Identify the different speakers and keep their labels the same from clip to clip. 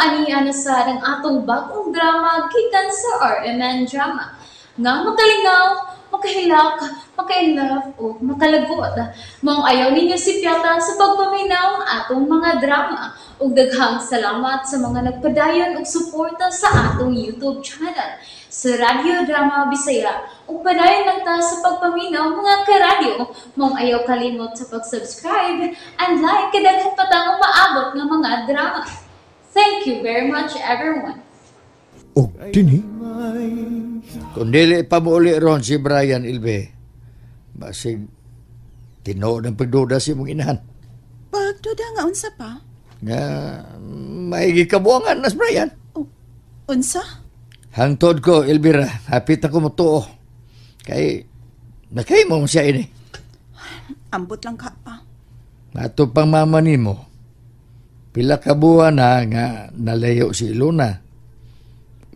Speaker 1: Ani ana sa ang atong bagong drama gikan sa RMN Drama nga makalingaw, makahilak, maka-inlove o makalagot. Maong ayaw ninyo sipyata sa pagpaminaw ang atong mga drama. Ug daghang salamat sa mga nagpadayon og suporta sa atong YouTube channel sa Radyo Drama Bisaya. Ug padayon lang ta sa pagpaminaw, mga karadyo. Maong ayaw kalimot sa pag-subscribe and like kay daghan pa tang umaabot nga mga drama. Thank you very much, everyone.
Speaker 2: Og dinhi
Speaker 3: Kung dili pa mo uli ron si Brian, Ilbe, basig tinuod ang pagduda sa imong inahan.
Speaker 4: Pagduda nga unsa pa?
Speaker 3: Nga maigi kabuangan na si Brian.
Speaker 4: Oh, unsa?
Speaker 3: Hangtod ko, Elvira, hapit ako motuo. Kay nakahimo mo siya ini.
Speaker 4: Ambot lang ka pa.
Speaker 3: Ato pang mama nimo, pila ka buwan na nga nalayo si Ilona.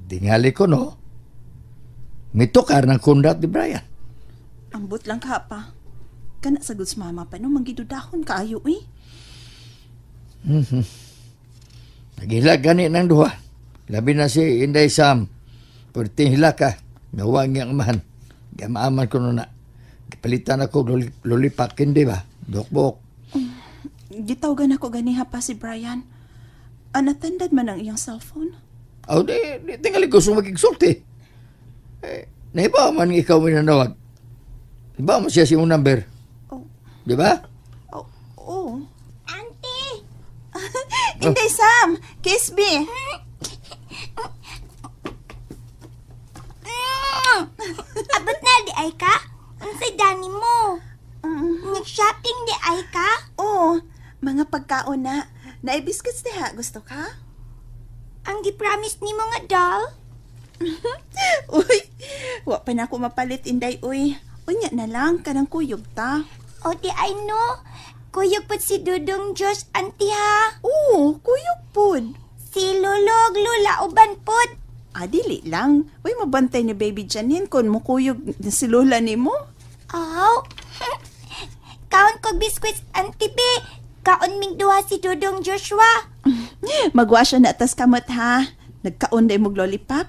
Speaker 3: Tingali ko, no? Mitukar ng kundat ni Brian.
Speaker 4: Ambot lang ka pa. Kana sa goods mama pa no, manggidudahon kaayo eh.
Speaker 3: Naghilak gani ng duha. Labi na si Inday Sam. Perting hilak ka. Nawang niyang amahan. Gamaaman ko na. Gipalitan ako lollipop, hindi ba? Dukbok.
Speaker 4: Gitawgan ako ganiha pa si Brian. Unattended man ang iyang cellphone.
Speaker 3: Aw, di tingali ko sumagigsulti. Eh, naiba man ikaw minanawag. Iba mo siya si imong number.
Speaker 4: Oh.
Speaker 3: Di ba?
Speaker 4: Oh, oh.
Speaker 5: Auntie!
Speaker 4: Inday Sam, kiss me.
Speaker 5: Abot na di ay ka? Unsay dani mo? Nag-shopping di ay ka?
Speaker 4: Oh, mga pagkaon na. Naay biscuits diha, gusto ka?
Speaker 5: Ang gi-promise nimo nga doll?
Speaker 4: Uy, wa pa na ako mapalit, Inday, uy. Unya na lang, kanang kuyog ta.
Speaker 5: O di ay no? Kuyog pod si Dudong Josh, auntie ha?
Speaker 4: Oo, kuyog pod.
Speaker 5: Si Lolo ug Lula uban pod.
Speaker 4: Ah, dili lang. Uy, mabantay ni Baby Janine kung mukuyog si Lola nimo.
Speaker 5: Aw. Kaon kog biscuits, auntie B. Kaon ming duha si Dudong Joshua.
Speaker 4: Magwash na tas kamot ha. Nagkaon day mog lollipop.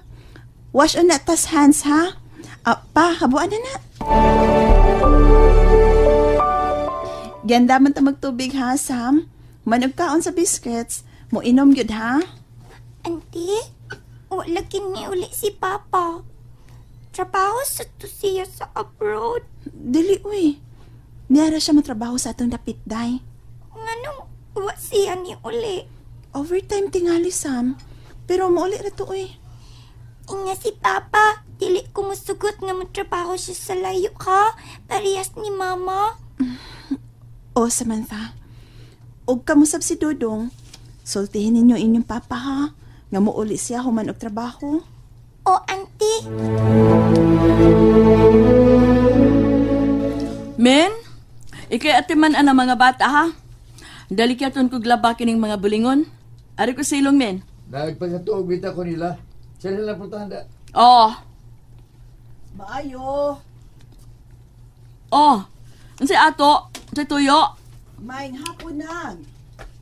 Speaker 4: Wash on na tas hands ha. Ah, pa, habuan na na. Ganda man ta magtubig ha, Sam. Manog kaon sa biscuits. Mo inom gyud ha.
Speaker 5: Auntie, wala kini uli si Papa. Trabaho sa to siya sa abroad.
Speaker 4: Dili uy. Niyara siya matrabaho sa atong dapit day.
Speaker 5: Nganong wa siya ni uli?
Speaker 4: Overtime tingali, Sam. Pero mauli ra to uy.
Speaker 5: Inga si Papa, dili ko musugot nga matrabaho siya sa layo ka. Parehas ni Mama.
Speaker 4: O, Samantha. Og kamusab si Dodong, sultihin ninyo inyong papa ha. Nga muuli siya human og trabaho.
Speaker 5: O, auntie.
Speaker 6: Men, ikay atiman ana mga bata ha. Dali kyaton kog laba kining mga bulingon. Ari ko silong, men.
Speaker 3: Nagpagkatuog bita ko nila. Sila lang puntahan da.
Speaker 6: Oh,
Speaker 7: Maayo.
Speaker 6: oh. Unsay ato? Unsay tuyo?
Speaker 7: Maing hapon nang.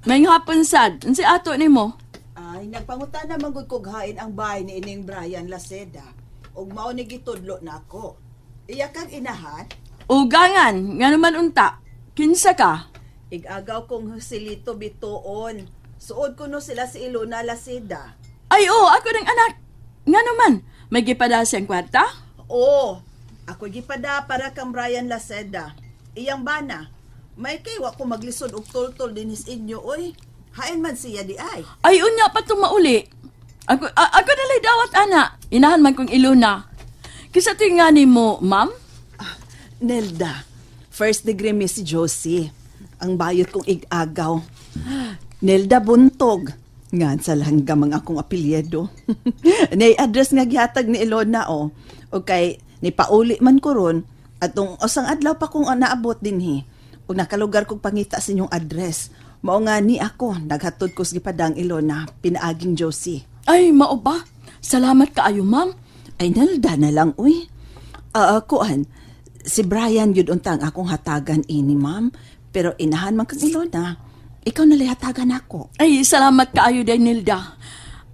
Speaker 6: May hapon sad. Unsay ato nimo?
Speaker 7: Ay, nagpangutan na manggod kog hain ang bahay ni ining Brian Laceda. Ug mao ni gitudlo nako. Iya kag inahan,
Speaker 6: Ugangan, nga naman unta. Kinsa ka?
Speaker 7: Igagaw kong Joselito Bituon. Suod ko no sila si Ilona Laceda.
Speaker 6: Ay, oh, ako ng anak. Nga naman, may gipada siyang kwarta?
Speaker 7: Oo, ako gipada para kang Brian Laceda. Iyang bana. May kay wa ko maglisod og tultol dinis inyo oy. Hain man siya di ay.
Speaker 6: Ay, unya pa itong mauli. Ako nalay dawat, ana. Inahan man kong Ilona. Kisa tinga ni mo, ma'am?
Speaker 7: Nelda, first degree Miss Josie. Ang bayot kong igagaw. Nelda Buntog. Ngan sa langga mga akong apelyido. Nay address nga gihatag ni Ilona o. Okay, ni pauli man ko ron atong usang adlaw pa kong naabot dinhi. Ug nakalugar kog pangita sa inyong address. Mao nga ni ako naghatod ko sa gipadang Ilona pinaaging Josie.
Speaker 6: Ay, mao ba? Salamat kaayo, ma'am.
Speaker 7: Ay, Nelda na lang, uy. Kuan, si Brian yun untang akong hatagan ini, ma'am. Pero inahan man kang Ilona. Ikaw na hatagan ako.
Speaker 6: Ay, salamat kaayo day, Nilda.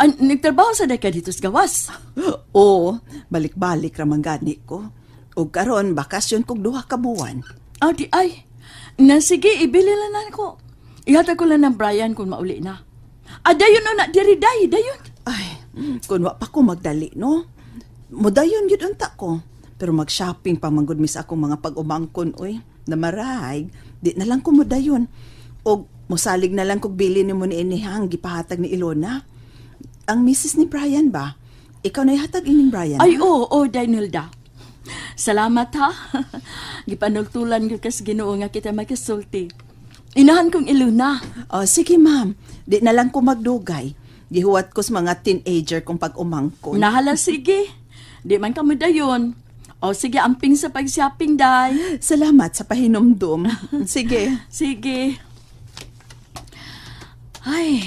Speaker 6: Nagtrabaho sa deka dito sa gawas.
Speaker 7: Oo, balik-balik ra man gani ko. Ug karon bakasyon kog 2 ka buwan.
Speaker 6: Ah, di ay. Na sige, ibili lang na ko. Ihatag ko lang ng Brian kung mauli na. Ah, dayon na, diri day, dayon.
Speaker 7: Ay, kun wa pa ko magdali, no? Mudayon yun unta ko. Pero mag-shopping pa manggod mis akong mga pag-umangkon, oy. Namaray, di na lang ko mudayon. Og musalig na lang kog bili ni mo ni inihang gipahatag ni Ilona. Ang misis ni Brian ba? Ikaw na ihatag ining Brian?
Speaker 6: Ay, oo, oh, oh, Nilda. Salamat ha. Gipanultulan gyud kas Ginoo nga kita makasulti. Inahan kong Ilona.
Speaker 7: Oh, sige ma'am, di na lang ko magdugay. Gihuwat ko sa mga teenager kong pag-umangkon.
Speaker 6: Nahala sige. Di man kamo dayon. O sige, amping sa pag-shopping, day.
Speaker 7: Salamat sa pahinumdum. Sige.
Speaker 6: Sige. Ay,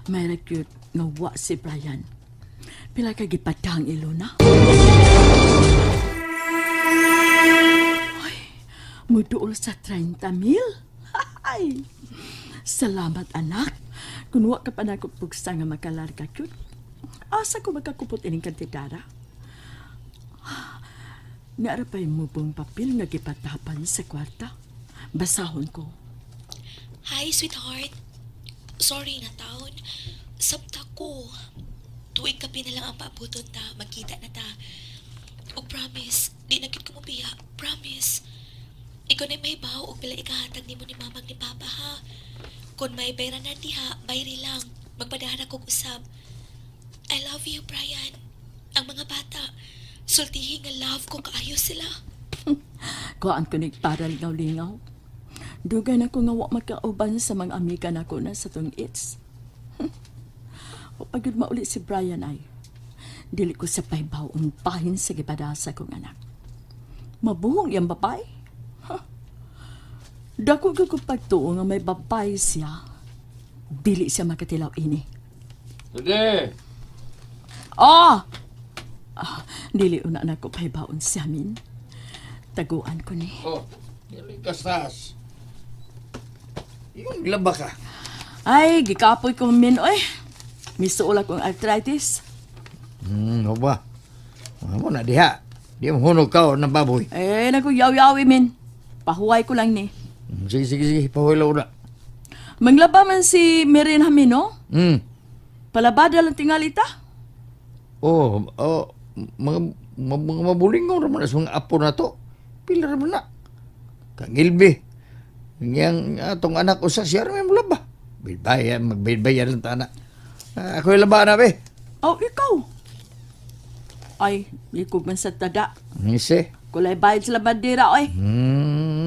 Speaker 6: may cute nga wa si Brian. Pila ka gipadang Ilona. Ay, muduol sa 30,000. Ay, salamat anak. Kung wa ka pa nakupugsa nga makalarga cute. Asa ko makakupot ining kantidara? Naarapay mo bang papel nga gipatapan sa kwarta? Basahon ko.
Speaker 8: Hi, sweetheart. Sorry na taon. Sabta ko. Tuwing kape na lang ang paabuton ta. Magkita na ta. O promise, di na gid ko mobiya. Promise. Ikaw na may baho og pila ikahatag nimo ni mamag ni papa ha. Kung may bayranan diha, bayri lang. Magpadahan akong usab. I love you, Brian. Ang mga bata, sultihin nga love ko kaayo sila.
Speaker 6: Kuhaan ko ni para lingaw-lingaw. Dugay na ko nga wa magkauban sa mga amiga nako na sa tong its. O pagod mauli si Brian ay, dili ko sa paybaw ang bahin sa gipadasa kong anak. Mabuhong iyang babae. Huh. Dako ko pagtuo nga may babae siya. Dili siya makatilaw ini.
Speaker 3: Sige.
Speaker 6: Ah! Ah, dili una na ko paybaon siya min. Taguan ko ni.
Speaker 3: Oh, dili ka sas. Yung laba ka.
Speaker 6: Ay, gikapoy ko min, oy. Misuol akong arthritis.
Speaker 3: No ba? Mo na diha. Di mo hunog ka ng baboy.
Speaker 6: Eh, naku, yaw-yawi min. Pahuway ko lang ni.
Speaker 3: Sige, sige, sige. Pahuway lang una.
Speaker 6: Manglaba man si Mirin Hamin, no? Palabada lang tingalita.
Speaker 3: Oh, oh, mga mabulingaw naman sa mga apo na to. Pila naman na. Kangilbi. Yang atong anak usa siya may mulaba. Baybayan, magbaybayan lang ta na. Ako yung laba na, be.
Speaker 6: Oh, ikaw. Ay, ikog man sa tada.
Speaker 3: Ngisi.
Speaker 6: Kulay bayad sa labadira, oy.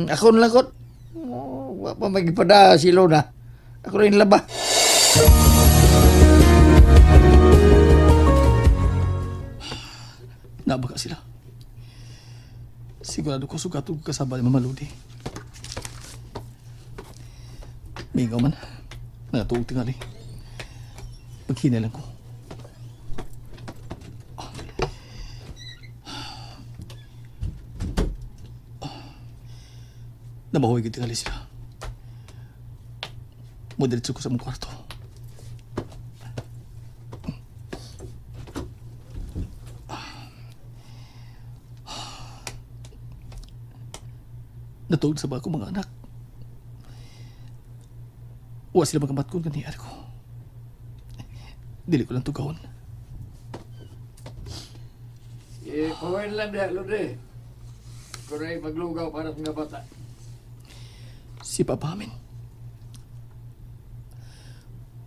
Speaker 3: Ako na lang. Oh, wa pa magipada si Lona. Ako rin laba.
Speaker 9: Nabaka sila. Sigurado ko sugatog kasaba ni Mama Lodi. Mingaw man. Natuog tingali. Paghinay lang ko. Nabahoy gid tingali sila. Modiretso ko sa mong kwarto. Natuog sa ba ako mga anak? Wa sila magamatkon kaniar ko. Dili ko lang tugawon.
Speaker 3: Eh, pawin lang diha, Lodi. Kuray maglugaw para sa mga bata.
Speaker 9: Si Papa amin.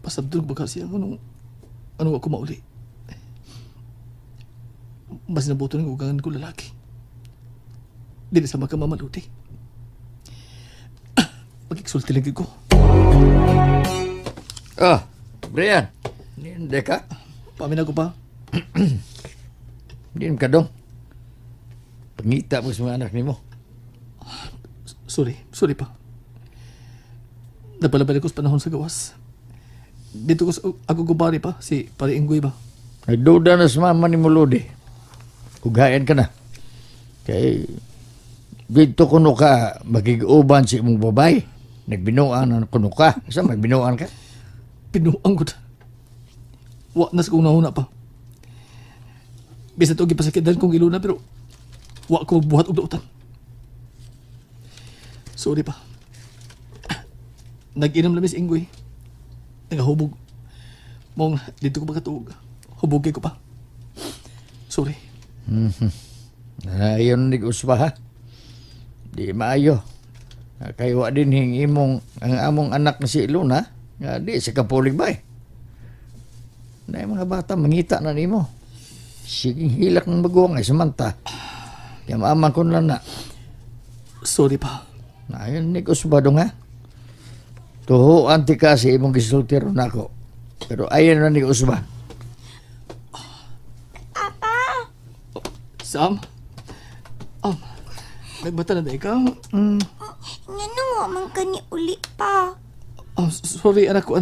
Speaker 9: Pasabdog baga siya anong ako mauli. Mas nabuto ng ugangan ko lalaki. Dili sa magkamamaluti. Pag-exulti lang ko.
Speaker 3: Ah, Brian. Hindi ka?
Speaker 9: Pamin ako pa.
Speaker 3: Hindi ka dong. Pangita mo sa mga anak ni mo.
Speaker 9: Sorry, sorry pa. Napalabalik ko sa panahon sa gawas. Dito ko sa ako gubari pa, si Pare Inggoy ba?
Speaker 3: Nagduda na sa mama ni Mulodi. Ugayan ka na. Kay dito kuno ka magig-uban si imong babae. Nagbinuan na kuno ka. Sa magbinuan ka?
Speaker 9: Binuang ko ta. Wa na sa kong nahuna pa. Bisa to gipasakidan kong iluna pero wa ko buhat og dautan. Sorry pa. Nag-inom lang si Inggoy. Nagahubog. Mong dito ko makatuog. Hubogay ko pa. Sorry.
Speaker 3: Ayon ni usba ha. Di maayo. Kay wa din hing imong ang among anak na si Luna nga di sa kapulig ba eh. Na mga bata mangita na nimo. Sige hilak ng maguwang ay Samantha. Kaya maaman ko lang na.
Speaker 9: Sorry pa.
Speaker 3: Ayon ni usba dong ha. Tuhuan ti ka sa imong gisultiro nako. Pero ayon na ni usba.
Speaker 5: Papa!
Speaker 9: Sam? Nagbata na ba ikaw?
Speaker 5: Ngano nga man ka ni uli pa?
Speaker 9: Sorry anak ko.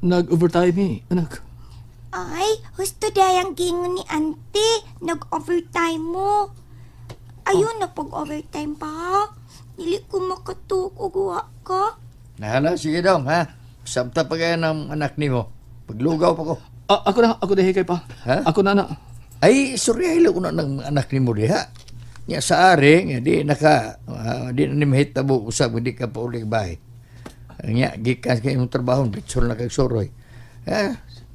Speaker 9: Nag-overtime eh, anak.
Speaker 5: Ay, husto dayang gingon ni auntie. Nag-overtime mo. Ayun na pag-overtime pa. Dili ko makatuog og wa ka.
Speaker 3: Nahala, sige dong ha. Sabta pa kaya ng anak nimo. Paglugaw pa ko.
Speaker 9: Ako na, ako na hikay pa.
Speaker 3: Ha?
Speaker 9: Ako na, anak.
Speaker 3: Ay, sorry, ay ko na ng anak nimo diha. Nya sa ari, nga di naka, di na ni mahitabo usab, di ka pa ulig bahay. Nya, gikan kay imong trabaho, bitsol na kag suroy.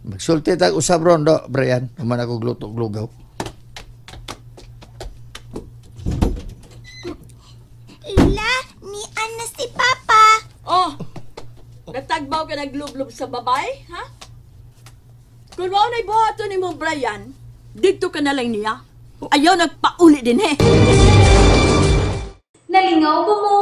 Speaker 3: Magsulti tag usab ron do, Brian. Human ako gluto lugaw.
Speaker 5: Ila, ni Ana si Papa.
Speaker 6: Oh, natagbaw ka naglublob sa babae, ha? Kung wala na'y buhaton ni mo, Brian, dito ka na lang niya. Ayaw nagpauli din, he.
Speaker 1: Nalingaw ba mo?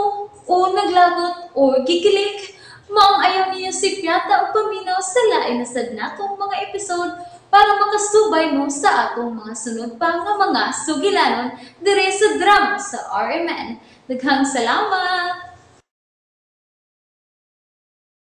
Speaker 1: O naglagot o gikilig? Maong ayaw niyo si Piata o paminaw sa lain na sad natong mga episode para makasubay mo sa atong mga sunod pa nga mga sugilanon dire sa drama sa RMN. Daghang salamat!